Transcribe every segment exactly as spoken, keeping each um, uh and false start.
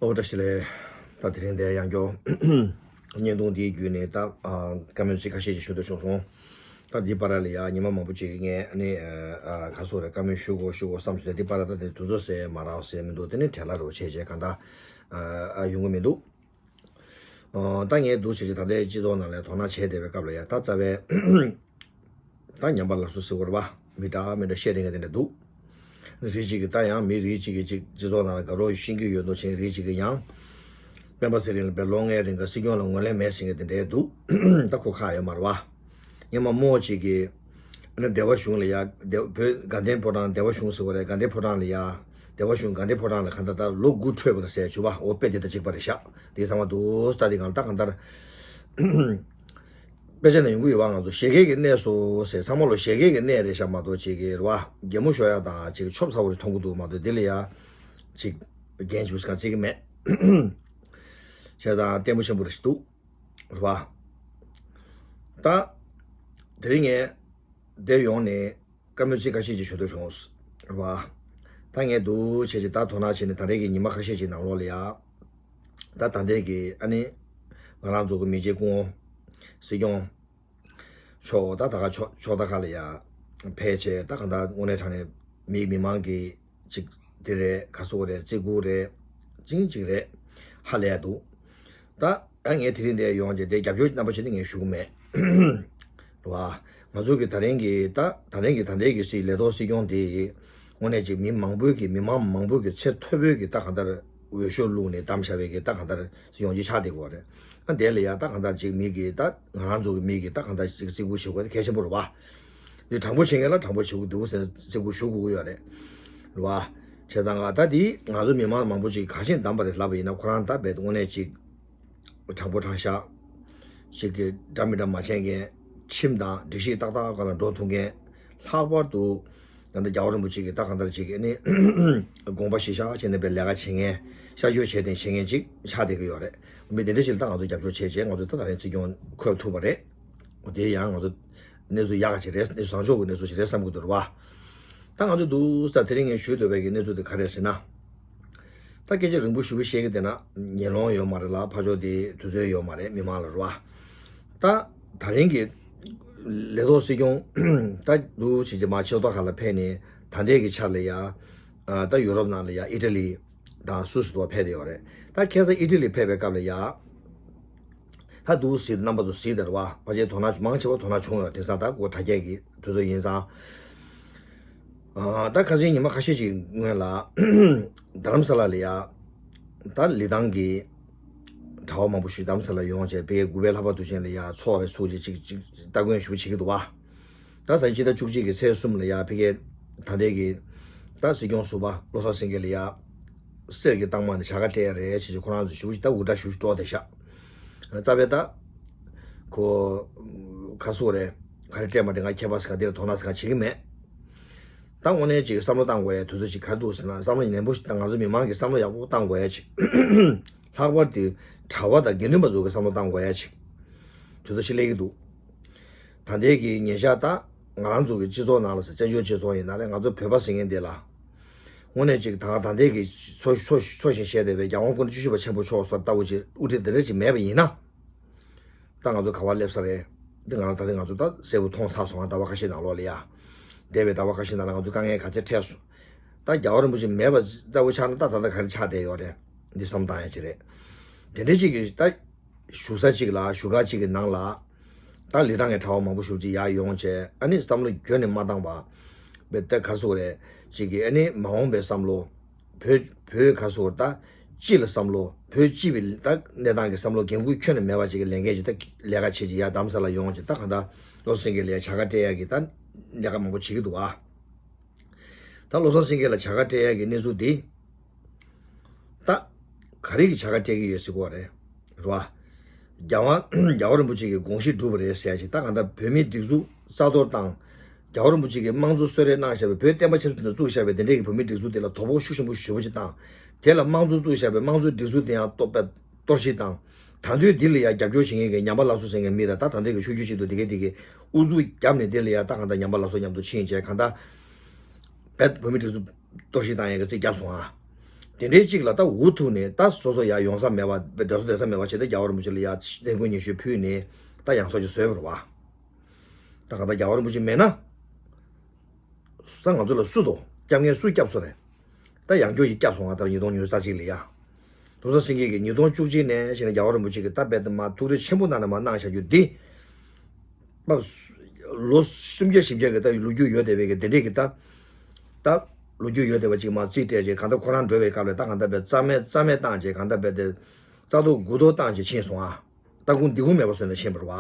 ཨོ་བཀྲ་ཤིས་བདེ་ལེགས། ད་དེ་རིང་འདིར་ཡང་བསྐྱར་བརྙན་ཐུང་འདིའི་བརྒྱུད་ནས་ད་ཨ་བཀའ་མོལ་ཚིག་ཁ་ཤས་ཅིག་ཞུ་འདོད་བྱུང་སོང་། ད་འདི་བར་ལ་ཡ་ཉི་མ་མང་པོ་ཅིག་ངས་ཨ་ནི་ཨ་ག་སོ་རེ་བཀའ་མོལ་ཞུ་དགོས་ཞུ་དགོས་བསམ་བྱུང་། ད་འདི་བར་ལ་ད་དེ་དུས་ཚོད་ཟེར་མ་རག་ཟེར་མི་འདུག་དེ་ནི་བྲེལ་བ་རེ་བ་བྱས་བྱས་གང་ལྟར་ཨ་ཡོང་གི་མི་འདུག་ཨ་ད་ངས་འདུག་བྱས་བྱས་ད་ལྟའི་སྤྱི་ཚོགས་ནང་ལ་དོ་སྣང་བྱས་བསྡད་པའི་སྐབས་ལ་ཡ་ད་རྩ་བའི་ད་ཉམས་པ་སླར་གསོ་ཟེར་བ་རེད་པ། མི་འདྲ་མི་འདྲ་བཤད་རེ་ངས་དེ་འདྲ་འདུག་རིགས་གཅིག་གིས་ད་ཡང་མི་རིགས་གཅིག་གིས་གཅིག་སྤྱི་ཚོགས་ནང་ལ་དགའ་རོགས་ཤེས་ཀྱི་ཡོད་མདོག་བྱས། རིགས་གཅིག་གིས་ཡང་སྤེན་པ་ཚེ་རིང་ལ་བའི་ལོ་ལྔའི་རིང་ག་སྲིད་སྐྱོང་ལ་ངོས་ལེན་མེད་ཟེར་མཁན་དེ་འདྲའི་འདུག་ད་ཁོ་ཁག་ཡོད་མ་རེད་པ། སྔོན་མ་རྨོ་གཅིག་གིས་ཨ་ནི་སྡེ་བ་གཞུང་ལ་ཡ་སྡེ་བོད་དགའ་ལྡན་ཕོ་བྲང་སྡེ་བ་གཞུང་ཟེར་བ་རེད། དགའ་ལྡན་ཕོ་བྲང་ལ་ཡ་སྡེ་བ་གཞུང་དགའ་ལྡན་ཕོ་བྲང་ལ་གང་ལྟར་ད་ལོ་དགུ་འཕྲོད་པ་ལ་ཟེར་བྱུང་བ། འོ་དཔེ་དེ་དང་གཅིག་པ་རེད་ཤག་དེ་ཚང་མ་འདུག་ད་དེ་གང་ལྟར་གང་ལྟར། དཔེ་ཆ་ནས་ཡོང་གི་ཡོད་པ། ང་ཚོ་བཞད་གད་ཀྱི་གནས་སོ་ཟེར། ཚང་མ་ལོ་བཞད་གད་ཀྱི་གནས་རེད་ཤག་མ་གཏོགས་ཅིག་གི་རེད་པ། གད་མོ་ཤོར་ཡ་དང་ཅིག་ཆོབ་ཚ་བོ་རེ་མཐོང་གི་འདུག་མ་གཏོགས་དེ་ལ་ཡ་ཅིག་འགན་ཅིག་གང་བརྩི་གི་མེད། བྱས་ཙང་ལྟད་མོ་ཆེན་པོ་རེ་ཞིག་འདུག་རེད་པ། ད་དེ་རིང་ངས་འདིར་ཡོང་ནས་བཀའ་མོལ་ཚིག་ཁ་ཤས་ཅིག་ཞུ་འདོད་བྱུང་། རེད་པ། ད་ངས་འདུག་བྱས་ཅིག་ད་དོ་སྣང་བྱས་ནས་ད་རེས་ཀྱི་ཉི་མ་ཁ་ཤས་ཅིག་ནང་ལོགས་ལ་ཡ། ད་ད་ལྟའི་གི་ཨ་ནི་ང་རང་ཚོ་གི་མི་རྗེ་སྐུ་ངོ་སྲིད་སྐྱོང་མཆོག་ད་ད་ག་ཕྱོགས་ཕྱོགས་ད་ག་ལ་ཡ་ཕེབས་བྱས། ད་གང་ལྟར་དངོས་གནས་དྲང་གནས་མི་མི་མང་གི་ཅིག་དེ་རེད། ག་སོ་རེད། བརྩི་བཀུར་རེད། ཅིག་ཅིག་རེད། ཧ་ལས་འདུག་ད་ཨ་ངས་དེ་རིང་འདིར་ཡོང་བྱས་དེ་རྒྱབ་སྐྱོར་རྣམ་པ་ཅིག་ནི་ངས་ཞུ་གི་མེད། རེད་པ། ང་ཚོ་གི་ད་རིང་གི་ད་ད་རིང་གི་ད་ལྟའི་གི་སྲིད་ལས་ཐོག་སྲིད་སྐྱོང་དེ་དངོས་གནས་ཅིག་མི་མང་པོའི་གི་མི་མང་མང་པོའི་གི་ཚད་མཐོ་པོའི་གི་ད་གང་ལྟར་འོས་ཤོག་བླུགས་ནས་བདམས་བཞག་པའི་གི་ད་གང་ལྟར་སྲིད་སྐྱོང་ཅིག་ཆགས་བསྡད་ཀྱི་ཡོད་རེད། ཨ་དེ་ལ་ཡ་ད་གང་ལྟར་ཅིག་མི་གི་ད་ང་རང་ཚོ་གི་མི་གི་ད་གང་ལྟར་ཅིག་བརྩི་བཀུར་ཞུ་དགོས་དེ་གལ་ཆེན་པོ་རེད་པ། འདི་དྲང་པོ་བྱེད་མཁན་ལ་དྲང་པོ་བྱེད་དགོས་འདུག་ཟེར་བརྩི་བཀུར་ཞུ་དགོས་ཀྱི་ཡོད་རེད། རེད་པ། བྱས་ཙང་ག་ད་འདི་ང་ཚོ་མི་མང་མང་པོ་ཅིག་ག་ཤེད་བདམས་པ་རེད་ལབ་པ་ཡིན་ན་ཁོ་རང་ད་རྦད་དེ་དངོས་གནས་ཅིག་དྲང་པོ་དྲང་བཞག་ཅིག་གི་འདྲ་མི་འདྲ་མ་བྱས་མཁན། ཁྲིམས་དང་སྒྲིག་གཞི་ཏག་ཏག་སྒང་ལ་འགྲོ་ཐུབ་མཁན། ལྷག་པར་དུ་ད་ལྟ་རྒྱལ་བ་རིན་པོ་ཆེ་གི་ད་གང་ལྟར་ཅིག་གི་ནི་དགོངས་པ་གཞིར་བཞག་བྱས་ནས་པའི་ལས་ཀ་བྱེད་མཁན། ཤར་བསྐྱོད་བྱས་ཏེ་བྱེད་མཁན་ཅིག་ཆགས་བསྡད་ཀྱི་ཡོད་རེད། མི་དེ་འདྲ་ཞིག་ལ་ད་ང་ཚོ་རྒྱབ་སྐྱོར་བྱས་བྱས་ང་ཚོ་ད་ད་རིང་སྲིད་སྐྱོང་འཁོད་ཐུབ་པ་རེད། འོ་དེ་ཡང་ང་ཚོ་གནས་ཚུལ་ཡག་ག་ཅིག་རེད། གནས་ཚུལ་བཟང་ཕྱོགས་ཀྱི་གནས་ཚུལ་ཅིག་རེད་བསམ་གྱི་འདུག་རེད་པ། ད་ང་ཚོ་འདུག་ས་དེ་རིང་ངས་ཞུ་འདོད་པའི་གི་གནས་ཚུལ་དེ་ག་རེ་རེད་ཟེར་ན། ད་སྐད་ཆ་རིང་པོ་ཞུ་བ་བཤད་ཀྱི་བསྡད་ན་ཉན་ལོང་ཡོད་མ་རེད་ལ། ཕར་ཕྱོགས་དེ་དུས་ཚོད་ཡོད་མ་རེད་མི་མང་ལ་རེད་པ། ད་ད་རིང་གི་ལས་ཐོག་སྲིད་སྐྱོང་ད་འདུག་བྱས་བྱས་མར་ཕྱི་ལོགས་ཁག་ལ་ཕེབས་ནས་ད་ལྟའི་གི་ཆར་ལ་ཡ་ད་ཡུ་རོབ་ནང་ལ་ཡ་ཨི་ཊ་ལི་དང་སུད་སི་དུ་ཕེབས་བསྡད་ཡོད་རེད། ད་ཁ་སང་ཨི་ཊ་ལི་ཕེབས་པའི་སྐབས་ལ་ཡ། ད་འདུག་སེ་རྣམ་པ་ཚོ་གཟིགས་དང་རེད་པ། ཕལ་ཆེར་དོ་སྣང་མང་ཆེ་བ་དོ་སྣང་བྱུང་ཡོད། དེང་སང་ད་སྒོ་དྲ་རྒྱ་གི་དུས་ཚོད་ཡིན་ཙང་། ཨ་ད་ཁ་སང་ཉི་མ་ཁ་ཤས་ཤིག་སྔོན་ལ་རྡ་རམ་ས་ལ་ལ་ཡ་ད་ལི་ཐང་གི་གྲྭ་བ་མང་པོ་ཞིག་རྡ་རམ་ས་ལ་ཡོང་བྱས་ཕ་གིའི་དགུ་པའི་ལྷག་པ་དུས་ཆེན་ལ་ཡ་ཚོགས་རེ་ཚུགས་བྱས་ཅིག་ཅིག་སྟ་གོན་ཞུ་བྱེད་ཀྱི་འདུག་པ། ད་ཟླ་སྤྱི་ཟླ་བཅུ་གཅིག་གི་ཚེས་གསུམ་ལ་ཡ་ཕ་གིའི་ད་ལྟའི་གི་ད་སྲིད་སྐྱོང་ཟུར་པ་བློ་བཟང་སེང་གེ་ལ་ཡ་གསེར་གྱི་རྟགས་མ་ནས་བྱ་དགའ་སྤྲད་ཡ་རེད་ཅེས་ཁོ་རང་ཚོ་ཞུ་ད་འུར་སྒྲ་ཞུ་ཞུ་སྤྲོ་བསྡད་ཤག་རྩ་བའི་ད་ཁོ་ཁ་སོ་རེད། ག་རེ་སྤྲད་མ་སྤྲད་ང་ཁྱད་པར་ཟེར་ག་འདི་ལ་དོ་སྣང་ཟེར་ག་བྱེད་ཀྱི་མེད། ད་དངོས་གནས་ཅིག་བསམ་བློ་བཏང་དགོས་ཡ་དུས་ཚོད་ཅིག་ག་རེ་འདུག་ཟེར་ན། བསམ་བློ་ནན་པོ་ཞིག་བཏང་། ང་ཚོ་མི་མང་གི་བསམ་བློ་ཡག་པོ་བཏང་དགོས་ཡ་ཅིག་ལྷག་པར་དུ་གྲྭ་བ་དང་དགེ་འདུན་པ་ཚོ་གི་བསམ་བློ་བཏང་དགོས་ཡ་ཅིག་དུས་ཚོད་ཞིག་སླེབས་ཀྱི་འདུག་ད་ལྟའི་གི་ཉིན་ཞག་ད་ང་རང་ཚོ་གི་སྤྱི་ཚོགས་ནང་ལ་ཟེར། བཙན་བྱོལ་སྤྱི་ཚོགས་ཡིན་ན་རེད། ང་ཚོ་བོད་པ་ཟེར་མཁན་འདི་ལ་དངོས་གནས་ཅིག་ད་ད་ལྟའི་གི་འཚོ་འཚོ་འཚོ་ཞིང་གཞེས་བསྡད་པའི་རྒྱལ་དབང་སྐུ་ཕྲེང་བཅུ་བཞི་པ་ཆེན་པོ་མཆོག་སོགས་ལྟ་བུ་ཅིག་དབུ་ཁྲིད་འདི་འདྲ་ཅིག་མེད་པ་ཡིན་ན། ད་ང་ཚོ་ག་པར་སླེབས་ས་རེད། འདི་ང་རང་ད་ལྟ་ང་ཚོ་ད་གསལ་པོ་མཐོང་ཚར་སོང་ང་། ཟླ་བ་ཁ་ཤས་ནང་ལོགས་ལ་ཡ། འདས་པའི་ཟླ་བ་ཁ་ཤས་ནང་ལ་ང་ཚོ་དཀའ་ངལ་ག་ཚད་འཕྲད་སོང་། ད་རྒྱལ་བ་རིན་པོ་ཆེ་མེད་པ་ལྟ་བུ་ཆགས་ན་ད་ད་ལྟ་ག་རེ་ཆགས་བསྡད་ཡོད་རེད། འདི་བསམ་བཏང་ཡ་ཅིག་རེད། དེ་འདྲ་ཅིག་གི་ད་བཞུགས་ས་ཅིག་ལ་བཞུགས་སྒར་ཅིག་གི་ནང་ལ་ད་ལི་ཐང་གི་གྲྭ་བ་མང་པོ་ཞིག་ཅིག་ཡར་ཡོང་བྱས། ཨ་ནི་བསམ་བློ་འགྱོད་ནས་མ་བཏང་བ་བས་ད་ག་སོ་རེད་ཅིག་གི་ཨ་ནི་མ་འོངས་པའི་བསམ་བློ། བོད་བོད་ག་སོ་ད་སྤྱི་ལ་བསམ་བློ། བོད་སྤྱི་པའི་ད་གནས་སྟངས་ཀྱི་བསམ་བློ་འགན་ཁུར་ཁྱོན་ནས་མེད་པ་ཅིག་གི་ལས་འགན་ཅིག་ད་ལས་ཀ་བྱེད་ཅིག་ཡར་རྡ་རམ་ས་ལ་ཡོང་ཅིག་ད་གང་ལྟར་བློ་སེང་གེ་ལ་ཡ་བྱ་དགའ་སྤྲད་ཡ་གི་ད་ལས་ཀ་མང་པོ་བྱེད་ཀྱི་འདུག་ཨ། ད་བློ་བཟང་སེང་གེ་ལ་བྱ་དགའ་སྤྲད་ཡ་གི་གནས་ཚུལ་འདི་ད་ག་རེ་གི་བྱ་དགའ་སྤྲད་ཀྱི་ཡོད་ཟེར་གོ་རེད། རེད་བ། རྒྱལ་བ་རྒྱལ་བ་རིན་པོ་ཆེ་གི་དགོངས་གཞི་སྒྲུབ་པ་རེད་ཟེར་ཡ་ཅིག་ད་གང་ལྟར་བོད་མིའི་སྒྲིག་འཛུགས་རྩ་གཏོར་དང་། རྒྱལ་བ་རིན་པོ་ཆེ་གིས་དམངས་གཙོ་གསོལ་རས་གནང་བཞག་པའི་བོད་བསྟན་པ་ཆབ་སྲིད་དུ་བཙུགས་བཞག་པའི་དེ་འདྲའི་གི་བོད་མིའི་སྒྲིག་འཛུགས་དེ་ལ་དོ་ཕོག་ཤུགས་ཆེན་པོ་ཞེ་པོ་ཅིག་བཏང་། དེ་ལ་དམངས་གཙོ་བཙུགས་བཞག་པའི་དམངས་གཙོའི་སྒྲིག་འཛུགས་དེ་ཡང་གཏོར་བས་གཏོར་བཤིག་བཏང་། ད་དུང་འདི་ལ་ཡང་རྒྱབ་སྐྱོར་བྱེད་མཁན་གྱི་ཉམས་པ་སླར་གསོ་ཟེར་མཁན་མི་དང་ད་ད་ལྟའི་གི་ཤུགས་རྒྱུད་གཅིག་ཏུ་དེ་གའི་དེ་གའི་ཨུ་ཚུགས་བརྒྱབ་ནས་དེ་ལ་ཡང་ད་གང་ལྟར་ཉམས་པ་སླར་གསོ་མཉམ་དུ་ཕྱིན་བྱས་གང་ལྟར་བོད་མི་སྒྲིག་འཛུགས་གཏོར་བཤིག་བཏང་ཡས་ཀྱི་རྩིས་བརྒྱབ་སོང་ཨ། དེ་འདྲའི་གཅིག་ལ་ད་འུ་ཐུག་ནས་ད་སོ་སོ་ཡར་ཡོང་ས་མེད་པ་འདྲ་སོ་བསྡད་ས་མེད་པ་བྱས་ཏེ་རྒྱལ་བ་རིན་པོ་ཆེ་ལ་ཡར་ལས་འགུལ་སྙན་ཞུ་ཕུལ་ནས་ད་ཡང་སོ་ཅིག་བཟོས་པ་རེད་བ། ད་གང་ལྟར་རྒྱལ་བ་རིན་པོ་ཆེ་མེད་ན་ས་ང་ཚོ་ལ་སུ་དོ་སྐྱབས་མཁན་སུ་སྐྱབས་སོ་རེད། ད་ཡང་སྐྱོ་ཞིག་སྐྱབས་སོང་ང་ད་ཉིས་སྟོང་ཉི་ཤུ་རྩ་གཅིག་ལ་ཡ། ལོ་གསར་སེང་གེ་གི་ཉིས་སྟོང་བཅུ་གཅིག་ནས་བྱས་ནས་རྒྱལ་བ་རིན་པོ་ཆེ་གི་ད་རྦད་དེ་མ་ཐུགས་རེ་ཆེན་པོ་གནང་ནས་མ་གནང་བཞག་རྒྱུ་འདི། ལོ་སུམ་བརྒྱ་བཞི་བརྒྱ་གི་ད་ལོ་རྒྱུས་ཡོད་བསྡད་པའི་གི་དེ་འདྲས་གི་ད། ད་ལོ་རྒྱུས་ཡོད་བསྡད་པ་ཅིག་མ་རྩིས་སྤྲད་རྗེས་གང་ལྟར་ཁོ་རང་འགྲོ་བའི་སྐབས་ལ་ད་གང་ལྟར་བས་རྩ་མེད་རྩ་མེད་བཏང་རྗེས་གང་ལྟར་བས་དེ་རྩ་ཐོག་དགུ་ཐོག་བཏང་རྗེས་ཕྱིན་སོང་ཨ། ད་ཁུངས་འདི་ཁུངས་མེད་པ་བཟོས་ནས་ཕྱིན་པ་རེད་བ།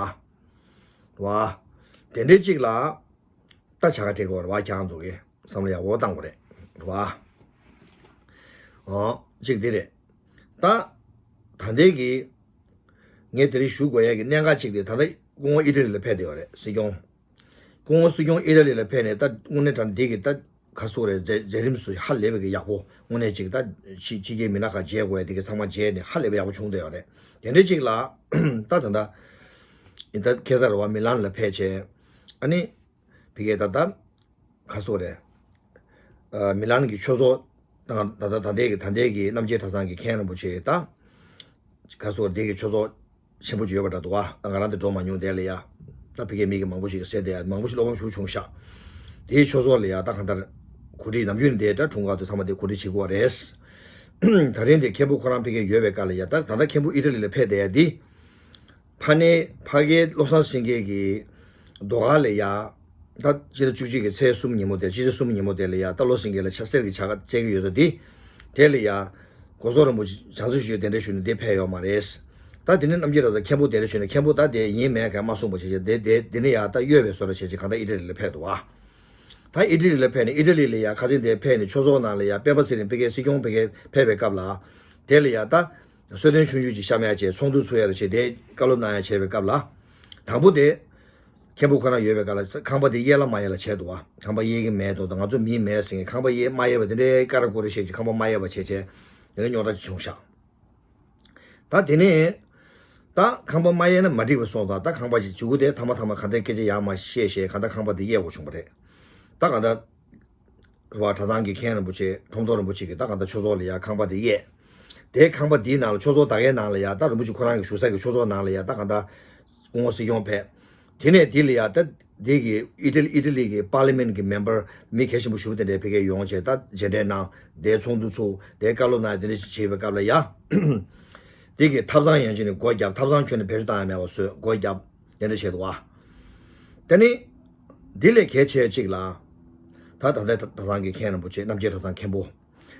རེད་བ། དེ་འདྲས་ཅིག་ལ་ད་བྱ་དགའ་སྤྲད་དགོས་རེད་བ། ཁྱེད་རང་ཚོ་གི་བསམ་བློ་ཡག་པོ་བཏང་དགོས་རེད། རེད་བ། ཨོ་གཅིག་འདི་རེད། ད་ད་ལྟའི་གི་ངས་དེ་རིང་ཞུ་དགོས་ཡ་གི་གནད་འགག་གཅིག་དེ་ད་ལྟ་སྐུ་ངོ་ཨི་ཊ་ལི་ལ་ཕེབས་བསྡད་ཡོད་རེད་སྲིད་སྐྱོང་། སྐུ་ངོ་སྲིད་སྐྱོང་ཨི་ཊ་ལི་ལ་ཕེབས་ནས་ད་དངོས་གནས་དྲང་འདི་གི་ད་ག་སོ་རེད་མཛད་མཛད་རིམ་སུ་ཧ་ལས་པའི་གི་ཡག་པོ་དངོས་གནས་ཅིག་ད་ཕྱི་ཕྱི་རྒྱལ་མི་སྣ་ཁག་མཇལ་དགོས་ཡ་དེ་གི་ཚང་མ་མཇལ་ནས་ཧ་ལས་པའི་ཡག་པོ་བྱུང་བསྡད་ཡོད་རེད། དེ་འདྲའི་ཅིག་ལ་ད་ད་ད་ད་ཁ་སང་རེད་བ་མི་ལན་ལ་ཕེབས་བྱས་ཨ་ནི་ཕ་གིར་ད་ད། ག་སོ་རེད། ཨ་མི་ལན་གྱི་ཆོས་ཚོགས་དང་ད་ལྟ་ད་ལྟའི་གི་ད་ལྟའི་གི་རྣམ་རྒྱལ་གྲྭ་ཚང་གི་མཁན་རིན་པོ་ཆེ་ད། ག་སོ་འདི་གི་ཆོས་ཚོགས་ཆེན་པོ་ཅིག་ཡོད་པ་འདྲ་འདུག་ཨ། ད་ང་རང་དེ་འགྲོ་མ་མྱོང་དེ་ལ་ཡ། ད་ཕ་གིའི་མི་གི་མང་པོ་ཞིག་གི་ཟེར་དེ་མང་པོ་ཞིག་བློ་ཕམ་ཞིག་བྱུང་ཤག་དེའི་ཆོས་ཚོགས་ལ་ཡ་ད་གང་ལྟར་གོ་སྒྲིག་ནམ་རྒྱུན་དེ་འདྲ་དྲུང་ཁག་ཚོས་ཚང་མ་དེ་གོ་སྒྲིག་བྱེད་དགོས་རེད། ད་རིང་དེ་མཁན་པོ་ཁོ་རང་ཕ་གིར་ཡོད་པའི་སྐབས་ལ་ཡ་ད་ད་ལྟ་མཁན་པོ་ཨི་ཊ་ལི་ལ་ཕེབས་བསྡད་ཡ་འདི། ཕ་ནས་ཕ་གིའི་བློ་བཟང་སེང་གེ་གི་ཟློས་གར་ལ་ཡ། ད་སྤྱི་ཟླ་བཅུ་གཅིག་གི་ཚེས་གསུམ་ཉིན་མོ་དེ་སྤྱི་ཚེས་གསུམ་ཉིན་མོ་དེ་ལ་ཡ་ད་བློ་སེང་གེ་ལ་ཕྱག་འཚལ་གྱི་བྱ་དགའ་སྤྲད་ཀྱི་ཡོད་ས་འདི། དེ་ལ་ཡ། སྒོ་ཟོག་རིན་པོ་ཆེ་བྱང་རྩེ་ཞུ་དེ་འདྲ་ཞུ་ནས་འདི་ཕེབས་ཡོད་མ་རེད། ད་དེ་ནས་རྣམ་རྒྱལ་རབ་དང་མཁན་པོ་དེ་འདྲ་ཞུ་ནས་མཁན་པོ་ད་དེ་ཡིན་མེད་གང་མ་གསུངས་པ་བྱས་བྱས་དེ་དེ་དེ་ནས་ཡ་ད་གཡོལ་བའི་བཟོ་འདྲ་བྱས་བྱས་གང་ལྟར་ཨི་ཊ་ལི་ལ་ཕེབས་འདུག་ཨ། ད་ཨི་ཊ་ལི་ལ་ཕེབས་ནས་ཨི་ཊ་ལི་ལ་ཡ་ཁ་སང་དེ་ཕེབས་ནས་ཆོས་ཚོགས་ནང་ལ་ཡ་སྤེན་པ་ཚེ་རིང་ཕ་གིའི་སྲིད་སྐྱོང་ཕ་གིར་ཕེབས་པའི་སྐབས་ལ། དེ་ལ་ཡ་ད། གསོལ་སྟོན་ཆུང་ཆུང་ཅིག་བཤམས་ཡ་བྱས་ཚོགས་འདུ་ཚུགས་ཡ་ལ་བྱས་དེ་བཀའ་སློབ་གནང་ཡ་བྱས་པའི་སྐབས་ལ། དང་པོ་དེ། མཁན་པོ་ཁོ་རང་ཡོད་པའི་སྐབས་ལ་ཁང་པ་དེ་གཡས་ལ་མ་གཡས་ལ་བྱས་འདུག་བ། ཁང་པ་གཡས་ཀྱི་མེད་དོ་ང་ཚོ་མི་མེད་ཟེར་ཁང་པ་གཡས་མ་གཡས་པ་དེ་འདྲའི་ཀ་ར་ཀོ་ར་བཤད་ཀྱི་ཁང་པ་མ་གཡས་པ་བྱས་བྱས་དེ་འདྲ་རྙོག་དྲ་ཅིག་བྱུང་ཤག་ད་དེ་ནས་ད་ཁང་པ་མ་གཡས་ན་མ་འགྲིག་པ་སོང་ཙང་ད་ཁང་པ་ཅིག་བྱུག་དེ་ཐ་མ་ཐ་མ་གང་ལྟར་སྐད་ཆ་ཡང་མ་བཤད་བཤད་གང་ལྟར་ཁང་པ་དེ་གཡས་དགོས་བྱུང་བ་རེད། ད་གང་ལྟར། རེད་བ། གྲྭ་ཚང་གི་མཁན་རིན་པོ་ཆེ་ཁྲོམ་ཚོགས་རིན་པོ་ཆེ་གིས་ད་གང་ལྟར་ཆོས་ཚོགས་ལ་ཡ་ཁང་པ་དེ་གཡས། དེའི་ཁང་པ་དེའི་ནང་ལ་ཆོས་ཚོགས་ད་གའི་ནང་ལ་ཡ་ད་རིན་པོ་ཆེ་ཁོ་རང་གི་བཞུགས་ས་གི་ཆོས་ཚོགས་ནང་ལ་ཡ་ད་གང་ལྟར་སྐུ་ངོ་སྲིད་སྐྱོང་ཕེབས། དེ་ནས་དེ་ལ་ཡ་ད་དེ་གི་ཨི་ཊ་ལི་ཨི་ཊ་ལི་གི་པར་ལི་མེན་གི་མེམ་བར་མི་གལ་ཆེན་པོ་ཞིག་དེ་འདྲའི་ཕ་གིར་ཡོང་བྱས་ད་མཇལ་འཕྲད་གནང་དེ་ཚོགས་འདུ་ཚུགས་དེ་བཀའ་སློབ་གནང་དེ་འདྲ་ཞིག་བྱེད་པའི་སྐབས་ལ་ཡ། དེ་གི་ཐབ་ཚང་ཡན་ཆད་ནས་སྒོ་བརྒྱབ། ཐབ་ཚང་ཁྱོན་ནས་བེད་སྤྱོད་བཏང་ཡ་མེད་པ་བཟོས་སྒོ་བརྒྱབ། དེ་འདྲ་བྱས་འདུག་བ། དེ་ནི། འདི་ལས་གལ་ཆེ་གཅིག་ལ། ད་ད་ལྟའི་གྲྭ་ཚང་གི་མཁན་རིན་པོ་ཆེ་རྣམ་རྒྱལ་གྲྭ་ཚང་མཁན་པོ།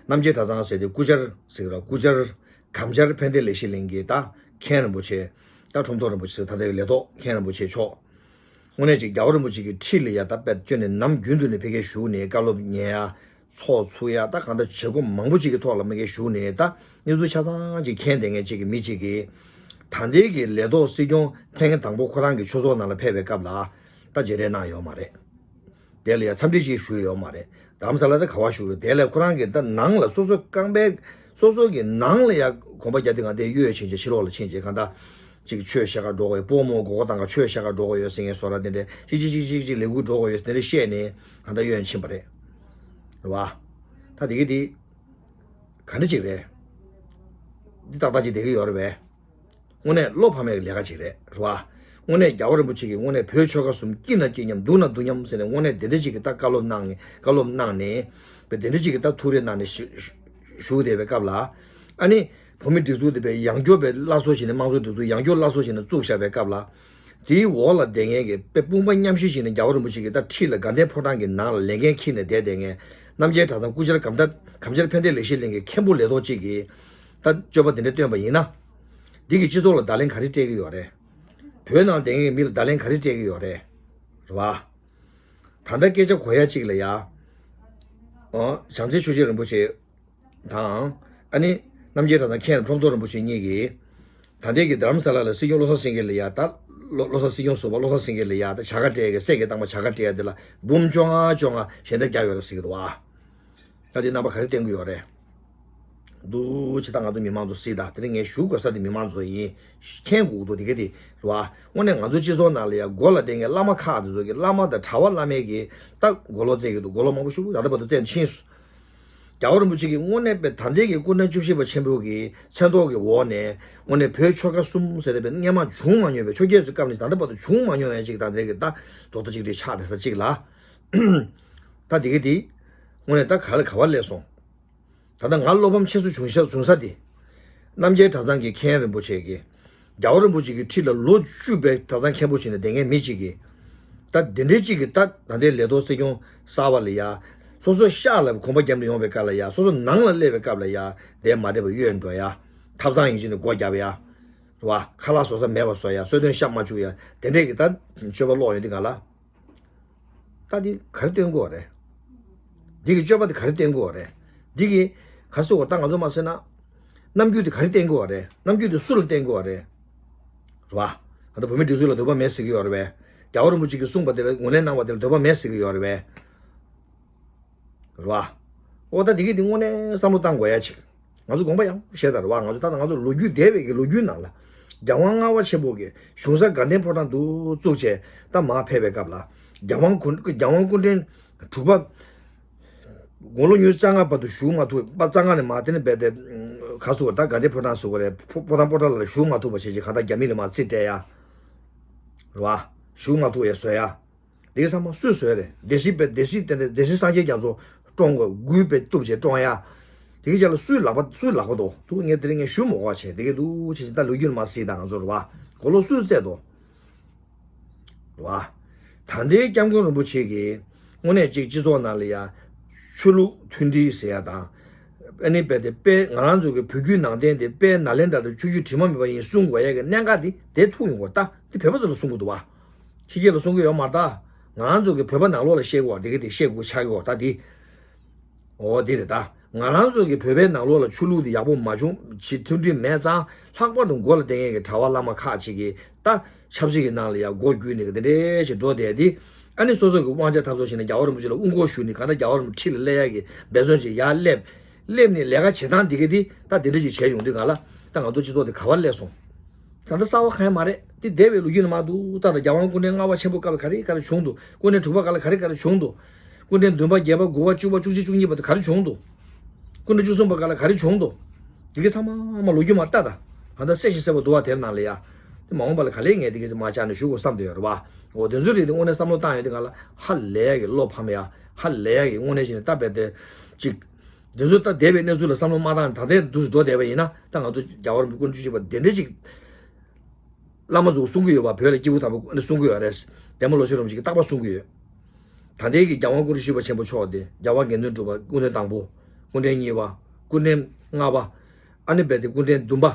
རྣམ་རྒྱལ་གྲྭ་ཚང་ཟེར་ཏེ་སྐུ་བཅར་ཟེར་གི་ར་སྐུ་བཅར། གམ་བཅར་ཕན་བདེ་ལེགས་བཤད་གླིང་གི་ད་མཁན་རིན་པོ་ཆེ། ད་ཁྲོམ་ཚོགས་རིན་པོ་ཆེ་ཟེར་ད་ལྟའི་ལས་ཐོག་མཁན་རིན་པོ་ཆེ་མཆོག་དངོས་གནས་ཅིག་རྒྱལ་བ་རིན་པོ་ཆེ་གི་ཁྲི་ལ་ཡ་ད་དཔེ་བསྐྱོན་ནས་ནམ་རྒྱུན་དུ་ནས་ཕ་གིར་བཞུགས་ནས་བཀའ་སློབ་ཉན་ཡ། ཚོགས་ཚུགས་ཡ་ད་གང་ལྟར་བྱེད་སྒོ་མང་པོ་ཅིག་གི་ཐོག་ལ་མ་གིར་བཞུགས་ནས་ད་གནས་ཚུལ་ཆ་ཚང་ཅིག་མཁྱེན་བསྡད་མཁན་ཅིག་གི་མི་ཅིག་གིས། ད་ལྟའི་གི་ལས་ཐོག་སྲིད་སྐྱོང་ཐེངས་དང་པོ་ཁོ་རང་གི་ཆོས་ཚོགས་ནང་ལ་ཕེབས་པའི་སྐབས་ལ་ད་མཇལ་འཕྲད་གནང་ཡོད་མ་རེད། དེ་ལ་ཡ་འཚམས་འདྲི་ཅིག་ཞུས་ཡོད་མ་རེད། རྡ་རམ་ས་ལ་ད་ག་བ་བཞུགས་རེད། དེ་ལ་ཁོ་རང་གི་ད་ནང་ལ་སོ་སོ་རྐང་པའི་སོ་སོ་གི་ནང་ལ་ཡ་གོམ་པ་རྒྱག་དུས་གང་དེ་གཡོལ་ཕྱིན་བྱས་ཕྱི་ལོགས་ལ་ཕྱིན་བྱས་གང་ད། ཅིག་ཆོས་བཤད་ག་འགྲོ་གི་ཡོད། སྤོ་རྨོ་མགོ་སྐོར་བཏང་ག་ཆོས་བཤད་ག་འགྲོ་གི་ཡོད་ཟེར་མཁན་བཟོ་འདྲ་དེ་འདྲ་ཅིག་ཅིག་ཅིག་ཅིག་ཅིག་ལས་འགུལ་འགྲོ་གི་ཡོད་དེ་འདྲ་བཤད་ནས་གང་ད་གཡོལ་ཕྱིན་པ་རེད། རེད་བ། ད་དེ་གི་དེ་ག་འདྲ་ཅིག་རེད། འདི་ཏག་ཏག་ཅིག་བསྡད་ཀྱི་ཡོད་རེད་པས། དངོས་གནས་བློ་ཕམ་པའི་ལས་ཀ་ཅིག་རེད། རེད་བ། དངོས་གནས་རྒྱལ་བ་རིན་པོ་ཆེ་གིས་དངོས་གནས་བོད་ཆོལ་ཁ་གསུམ་སྐྱིད་ན་སྐྱིད་མཉམ་སྡུག་ན་སྡུག་མཉམ་ཟེར་ནས་དངོས་གནས་དེ་འདྲ་ཅིག་གི་ད་བཀའ་སློབ་གནང་ནས་བཀའ་སློབ་གནང་ནས་བས་དེ་འདྲ་ཅིག་གི་ད་ཐུགས་རེ་གནང་ནས་བཞུགས་བཞུགས་བསྡད་པའི་སྐབས་ལ། ཨ་ནི་བོད་མི་སྒྲིག་འཛུགས་དེ་བས་ཡང་སྐྱོ་བའི་སླར་གསོ་བྱས་ནས་དམངས་གཙོ་སྒྲིག་འཛུགས་ཡང་སྐྱོ་སླར་གསོ་བྱས་ནས་བཙུགས་བཞག་པའི་སྐབས་ལ། དེའི་འོག་ལ་བསྡད་མཁན་གྱི་དཔེ་དཔུང་པ་མཉམ་གཤིབ་བྱས་ནས་རྒྱལ་བ་རིན་པོ་ཆེ་གིས་ད་ཁྲི་ལ་དགའ་ལྡན་ཕོ་བྲང་གི་ནང་ལ་ལས་འགན་འཁྱེར་ནས་བསྡད་བསྡད་མཁན་རྣམ་རྒྱལ་གྲྭ་ཚང་སྐུ་བཅར་གམ་ད་གམ་བཅར་ཕན་བདེ་ལེགས་བཤད་གླིང་གི་མཁན་པོ་ལས་ཐོག་ཅིག་གིས། ད་སྤྱོད་པ་དེ་འདྲ་སྟོན་པ་ཡིན་ན། འདི་གི་སྤྱི་ཚོགས་ལ་བརྡ་ལན་ག་རེ་སྤྲད་ཀྱི་ཡོད་རེད། བོད་ནང་བསྡད་མཁན་གྱི་མི་ལ་བརྡ་ལན་ག་རེ་སྤྲད་ཀྱི་ཡོད་རེད། རེད་བ། ད་ལྟ་སྐད་ཆ་གོ་ཡ་གཅིག་ལ་ཡ། ཨོ། བྱང་རྩེ་ཆོས་རྗེ་རིན་པོ་ཆེ་དང་། ཨ་ནི་རྣམ་རྒྱལ་གྲྭ་ཚང་མཁན་ཁྲོམ་ཚོགས་རིན་པོ་ཆེ་གཉིས་ཀྱིས། ད་ལྟའི་གི་རྡ་རམ་ས་ལ་ལ་སྲིད་སྐྱོང་བློ་བཟང་སེང་གེ་ལ་ཡ་ད། བློ་བློ་བཟང་སྲིད་སྐྱོང་ཟུར་པ་བློ་བཟང་སེང་གེ་ལ་ཡ་ད་བྱ་དགའ་སྤྲད་ཡ་གི་སྲས་ཀྱི་བཏང་པ་བྱ་དགའ་སྤྲད་ཡ་དེ་ལ་འབུམ་བཅོ་ལྔ་བཅོ་ལྔ་ཞལ་འདེབས་རྒྱག་ཡོད་རེད་ཟེར་གྱི་འདུག་བ། ད་དེ་རྣམ་པ་ག་རེ་བསྟན་གྱི་ཡོད་རེད། འདུག་ཅི་ད་ང་ཚོ་མི་མང་ཚོ་སྲིད་ད་དེ་རིང་ངས་ཞུ་དགོས་ས་དེ་མི་མང་ཚོ་ཡིན། མཁྱེན་དགོས་འདུག་དེ་ག་དེ་རེད་བ། དངོས་གནས་ང་ཚོ་སྤྱི་ཚོགས་ནང་ལ་ཡ་མགོ་ལ་བསྡད་མཁན་བླ་མ་ཁག་དེ་ཚོ་གི་བླ་མ་དང་གྲྭ་པ་བླ་མའི་གི་ད་མགོ་ལོག་བཙལ་གྱི་འདུག་མགོ་ལོག་མང་པོ་ཞིག་ད་ལྟ་བར་དུ་བཙལ་ནས་ཕྱིན་སོང་། རྒྱལ་བ་རིན་པོ་ཆེ་གིས་དངོས་གནས་པའི་ད་ལྟའི་གི་སྐུ་ཕྲེང་བཅུ་བཞི་པ་ཆེན་པོ་གི་མཚན་ཐོག་གི་འོག་ནས་དངོས་གནས་བོད་ཆོལ་ཁ་གསུམ་ཟེར་ཏེ་པའི་སྔོན་མ་བྱུང་མ་མྱོང་བའི་ཆོས་རྒྱལ་ཚོའི་སྐབས་ནས་ད་ལྟ་བར་དུ་བྱུང་མ་མྱོང་བའི་ཅིག་ད་ལྟའི་གི་ད་རྡོག་རྡོག་ཅིག་རེ་ཆགས་བསྡད་ས་ཅིག་ལ། ད་དེ་གི་དེ་དངོས་གནས་ད་ག་ལ་ག་བ་སླེབས་སོང་། ད་ལྟ་ང་བློ་ཕམ་ཆེ་ཤོས་བྱུང་ཤ་བྱུང་ས་དེ། རྣམ་རྒྱལ་གྲྭ་ཚང་གི་མཁན་རིན་པོ་ཆེ་གིས། རྒྱལ་བ་རིན་པོ་ཆེ་གི་ཁྲི་ལ་ལོ་བཅུ་པའི་གྲྭ་ཚང་མཁན་པོ་བྱས་ནས་བསྡད་མཁན་མི་གཅིག་གིས། ད་དེ་འདྲའི་གཅིག་གིས་ད་ད་ལྟའི་ལས་ཐོག་སྲིད་སྐྱོང་གསར་པ་ལ་ཡ། སོ་སོ་ཤག་ལ་གོམ་པ་རྒྱབ་ནས་ཡོང་བའི་སྐབས་ལ་ཡ། སོ་སོ་ནང་ལ་སླེབས་པའི་སྐབས་ལ་ཡ། བསྡད་མ་བསྡད་པ་གཡོལ་འགྲོ་ཡ། ཐབ་ཚང་ཡིན་གཅིག་ནས་སྒོ་རྒྱབ་ཡ། རེད་བ། ཁ་ལག་བཟོ་ས་མེད་པ་བཟོ་ཡ། གསོལ་སྟོན་ཤག་མ་བཅུག་ཡ། དེ་འདྲས་ཀྱི་ད་སྤྱོད་པ་ལོག་ཡོང་དུས་ག་ལ། ད་འདི་ག་རེ་སྟོན་དགོས་རེད། འདི་གི་སྤྱོད་པ་འདི་ག་རེ་སྟོན་དགོས་རེད། འདི་གི་ག་རེ་ཟེར་བ་ད་ང་ཚོ་མ་ཟེར་ན། རྣམ་འགྱུར་འདི་ག་རེ་སྟོན་དགོས་རེད། རྣམ་འགྱུར་འདི་སུ་ལ་སྟོན་དགོས་རེད། རེད་བ། ད་ལྟ་བོད་མི་སྒྲིག་འཛུགས་ལ་འདོད་པ་མེད་ཟེར་གི་ཡོད་རེད་པས། རྒྱལ་བ་རིན་པོ་ཆེ་གིས་གསུངས་པ་དེ་ལ་ངོས་ལེན་གནང་བ་དེ་ལ་འདོད་པ་མེད་ཟེར་གི་ཡོད་རེད་པས། རེད་བ། ཨོ་ད་འདི་གི་འདི་དངོས་གནས་བསམ་བློ་བཏང་དགོས་ཡ་ཅིག་ང་ཚོ་དགོངས་པ་ཡག་པོ་བཞེས་དང་རེད་བ། ང་ཚོ་ད་ལྟ་ང་ཚོ་ལོ་རྒྱུས་འདས་པའི་གི་ལོ་རྒྱུས་ནང་ལ། རྒྱལ་དབང་ལྔ་པ་ཆེན་པོ་གི་གཞུང་ས་དགའ་ལྡན་ཕོ་བྲང་དུ་བཙུགས་བྱས་ད་མར་ཕེབས་པའི་སྐབས་ལ། རྒྱལ་དབང་སྐུ་རྒྱལ་དབང་སྐུ་ཕྲེང་དྲུག་པ། དགུང་ལོ་ཉེར་ལྔ་བར་དུ་བཞུགས་མ་ཐུབ་པ། རྩ་ལྔ་ནས་མར་དེ་ནས་རྦད་དེ་ག་ཚོད་ད་དགའ་ལྡན་ཕོ་བྲང་ཟེར་བ་རེད། ཕོ་ཕོ་བྲང་ཕོ་བྲང་ལ་བཞུགས་མ་ཐུབ་པ་བྱས་བྱས་གང་ལྟར་རྒྱ་མི་ལ་མར་རྩིས་སྤྲད་ཡ། རེད་བ། བཞུགས་མ་ཐུབ་ཡ་བཟོ་ཡ། འདི་ཚང་མ་སུས་བཟོས་རེད། སྡེ་སྲིད་པས་སྡེ་སྲིད་དེ་འདྲ་སྡེ་སྲིད་སངས་རྒྱས་རྒྱ་མཚོ་བཀྲོངས་དགོས། འགུལ་པས་གཏུབ་བྱས་བཀྲོངས་ཡ། དེ་གི་རྒྱ་ལ་སུའི་ལག་པ་སུའི་ལག་པ་དོ་འདུག་ངས་དེ་རིང་ངས་ཞུ་མོ་ག་བྱས་དེ་གི་འདུག་བྱས་ད་ལོ་རྒྱུས་ལ་མ་གཟིགས་ད་ང་ཚོ་རེད་བ། གོ་ལོ་སུས་བཙལ་དོ། རེད་བ། ད་ལྟའི་སྐྱབས་མགོན་རིན་པོ་ཆེ་གིས་དངོས་གནས་གཅིག་སྤྱི་ཚོགས་ནང་ལ་ཡ། ཆོས་ལུགས་མཐུན་སྒྲིལ་ཟེར་ཡ་དང་། ཨ་ནི་དཔེ་དེ་དཔེ་ང་རང་ཚོ་གི་བོད་བརྒྱུད་ནང་བསྟན་དེ་དཔེ་ནཱ་ལེནྡྲ་དང་ཆོས་བརྒྱུད་དྲི་མ་མེད་པ་ཡིན་གསུང་དགོས་ཡ་གི་གནད་འགག་དེ་དེ་ཐུག་ཡོང་གོ་ད་དེ་བོད་པ་ཚོ་ལ་གསུང་གི་འདུག་བ། ཕྱི་རྒྱལ་ལ་གསུང་གི་ཡོད་མ་རེད་ད། ང་རང་ཚོ་གི་བོད་པ་ནང་ལོགས་ལ་བཤད་དགོས་བ་དེ་གི་དེ་བཤད་དགོས་ཆགས་ཀྱི་ཡོད་ད་དེ། འོ་དེ་རེད་ད། ང་རང་ཚོ་གི་བོད་པའི་ནང་ལོགས་ལ་ཆོས་ལུགས་དེ་ཡག་པོ་མ་བྱུང་ཕྱི་མཐུན་སྒྲིལ་མེད་ཙང་ལྷག་པར་དུ་མགོ་ལ་བསྡད་མཁན་གྱི་གྲྭ་པ་བླ་མ་ཁག་ཅིག་གིས་ད་ཆབ་སྲིད་ཀྱི་ནང་ལ་ཡང་མགོ་བརྒྱུད་ནས་གི་དེ་འདྲའི་ཞིག་འགྲོ་བསྡད་དེ། ཨ་ནི་སོ་སོ་གི་དབང་ཆ་འཐབ་རྩོད་བྱས་ནས་རྒྱལ་བ་རིན་པོ་ཆེ་ལ་དབུ་འགོག་ཞུས་ནས་གང་ལྟར་རྒྱལ་བ་རིན་པོ་ཆེ་ཁྲི་ལ་སླེབས་ཡག་གི་འབད་བརྩོན་ཅིག་ཡར་སླེབས། སླེབས་ནས་ལས་ཀ་བྱེད་སྟངས་འདི་ག་དེ་ད་དེ་འདྲ་ཞིག་བྱས་ཡོང་དུས་གང་ལ་ད་ང་ཚོ་སྤྱི་ཚོགས་དེ་ག་བར་སླེབས་སོང་། ད་ལྟ་གསར་བ་གང་ཡང་མ་རེད། འདི་འདས་པའི་ལོ་རྒྱུས་ནས་མར་འདུག་ད་ལྟ་རྒྱལ་དབང་སྐུ་ཕྲེང་ལྔ་པ་ཆེན་པོ་སྐབས་ལ་ག་རེ་ག་རེ་བྱུང་འདུག་སྐུ་ཕྲེང་དྲུག་པ་སྐབས་ལ་ག་རེ་ག་རེ་བྱུང་འདུག་སྐུ་ཕྲེང་བདུན་པ་བརྒྱད་པ་དགུ་པ་བཅུ་པ་བཅུ་གཅིག་བཅུ་གཉིས་བར་དུ་ག་རེ་བྱུང་འདུག་སྐུ་ཕྲེང་བཅུ་གསུམ་པ་སྐབས་ལ་ག་རེ་བྱུང་འདུག་དེ་གི་ཚང་མ་མ་ལོ་རྒྱུས་མ་ལྟ་ད། ད་ལྟ་གསལ་ཞིང་གསལ་བ་འདུག་བ་དེབ་ནང་ལ་ཡ། དེ་མ་འོངས་པ་ལ་ག་ལེ་ངས་དེ་གི་མ་བཅར་ནས་ཞུ་དགོས་བསམ་བསྡད་ཡོད་རེད་བ། འོ་དེ་ཚོའི་རིགས་དེ་དངོས་གནས་བསམ་བློ་བཏང་ཡོང་དུས་གང་ལ་ཧ་ལས་ཡ་གི་བློ་ཕམ་ཡ། ཧ་ལས་ཡ་གི་དངོས་གནས་བྱས་ནས་ལྟ་བས་དེ་ཅིག་དེ་ཚོ་ད་འདས་པའི་གནས་ཚུལ་ལ་བསམ་བློ་མ་བཏང་ད་ལྟའི་དུས་སུ་འགྲོ་བསྡད་པ་ཡིན་ན་ད་ང་ཚོ་རྒྱལ་བ་རིན་པོ་ཆེ་སྐུ་ཕྲེང་བཅུ་བཞི་པ་དེ་འདྲ་ཅིག་བླ་མ་ཚོ་གསུང་གི་ཡོད་པ། བོད་ལ་སྐྱེས་བུ་དམ་པ་ནི་གསུང་གི་ཡོད་རེད། དེ་མོ་ལོ་ཤེ་རོམ་ཅིག་གིས་རྟག་པར་གསུང་གི་ཡོད། ད་ལྟའི་གི་རྒྱལ་དབང་སྐུ་ཕྲེང་བཅུ་བཞི་པ་ཆེན་པོ་མཆོག་དེ་རྒྱལ་བ་དགེ་འདུན་གྲུབ་པ་སྐུ་ཕྲེང་དང་པོ། སྐུ་ཕྲེང་གཉིས་པ། སྐུ་ཕྲེང་ལྔ་པ། ཨ་ནི་རྦད་དེ་སྐུ་ཕྲེང་བདུན་པ།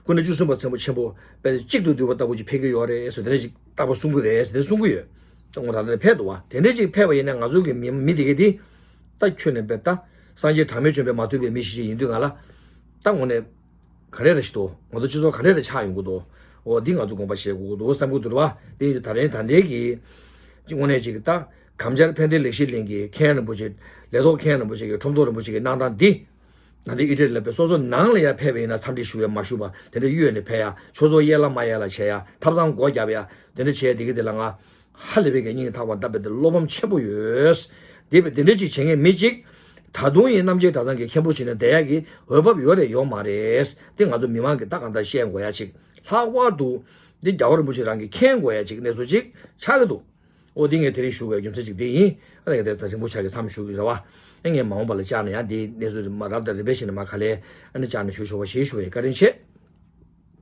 སྐུ་ཕྲེང་བཅུ་གསུམ་པ་ཆེན་པོ་ཆེན་པོ་རྦད་དེ་གཅིག་ཏུ་བསྡུས་པ་ལྟ་བུ་ཅིག་ཕེབས་ཀྱི་ཡོད་རེད་ཟེར་དེ་འདྲ་ཅིག་རྟག་པར་གསུང་གི་རེད་ཟེར་དེ་གསུང་གི་ཡོད། ད་ངོ་ད་ལྟ་ཕེབས་འདུག་བ། དེ་འདྲ་ཅིག་ཕེབས་པ་ཡིན་ན་ང་ཚོ་གི་མི་མི་དེ་གས་དེ། ད་ཁྱོད་ནས་རྦད་ད། སངས་རྒྱས་གྲངས་མེད་བྱོན་པས་མ་ཐུལ་བའི་མི་ཞིག་ཡིན་དུས་གང་ལ། ད་དངོས་གནས། ག་རེ་རེ་ཞིག་འདུག་ང་ཚོ་སྤྱི་ཚོགས་ག་རེ་རེ་ཆགས་ཡོང་གི་འདུག་འོ་འདི་ང་ཚོ་དགོངས་པ་བཞེས་དགོས་ཀྱི་འདུག་བསམ་གྱི་འདུག་རེད་བ། དེ་ཡིན་དུས་ད་རེས་ད་ལྟའི་གི་དངོས་གནས་ཅིག་ད་གམ་བཅར་ཕན་བདེ་ལེགས་བཤད་གླིང་གི་མཁན་རིན་པོ་ཆེ། ལས་ཐོག་མཁན་རིན་པོ་ཆེ་གི་ཁྲོམ་ཐོག་རིན་པོ་ཆེ་གི་གནང་སྟངས་འདི། ད་ལྟའི་ཨི་ཊ་ལི་ལ་ཕེབས་སོ་སོ་ནང་ལ་ཡ་ཕེབས་པ་ཡིན་ན་འཚམས་འདྲི་ཞུ་ཡ་མ་ཞུ་བ་དེ་འདྲ་གཡོལ་ནས་ཕེབས་ཡ་ཆོས་ཚོགས་གཡས་ལ་མ་གཡས་ལ་བྱས་ཡ་ཐབ་ཚང་སྒོ་བརྒྱབ་ཡ་དེ་འདྲ་བྱས་ཡ་དེ་གི་དེ་ལ་ང་། ཧ་ལས་པའི་གི་སྙིང་ཐག་པ་ནས་ད་རྦད་དེ་བློ་ཕམ་ཆེན་པོ་ཡོད། དེ་བས་དེ་འདྲ་ཅིག་བྱེད་མཁན་མི་གཅིག་ད་དུང་ཡིན་རྣམ་རྒྱལ་གྲྭ་ཚང་གི་མཁན་པོ་བྱས་ནས་བསྡད་ཡག་གི་འོས་བབ་ཡོད་རེད་ཡོད་མ་རེད། དེ་ང་ཚོ་མི་མང་གི་ད་གང་ལྟར་བཤད་དགོས་ཡ་ཅིག་ལྷག་པར་དུ་འདི་རྒྱལ་བ་རིན་པོ་ཆེ་རང་གི་མཁྱེན་དགོས་ཡ་ཅིག་གནས་ཚུལ་ཅིག་ཆགས་ཀྱི་འདུག་འོ་འདི་ངས་དེ་རིང་ཞུ་དགོས་རྒྱུ་མཚན་ཅིག་དེ་ཡིན། ཨ་ནི་ངས་དེ་ཚ་ཆེན་པོ་ཆགས་ཀྱི་མཚམས་ཞུ་གི་རེད་བ། ཨ་ངས་མ་འོངས་པ་ལ་བཅར་ན་ཡང་འདི་གནས་ཚུལ་མ་རབ་དང་རིམ་པས་བྱས་ནས་མ་ག་ལེ་ཨ་ནི་བཅར་ནས་ཞུ་ཆོག་པ་ཞེས་ཞུ་བའི་བཀའ་དྲིན་ཆེ།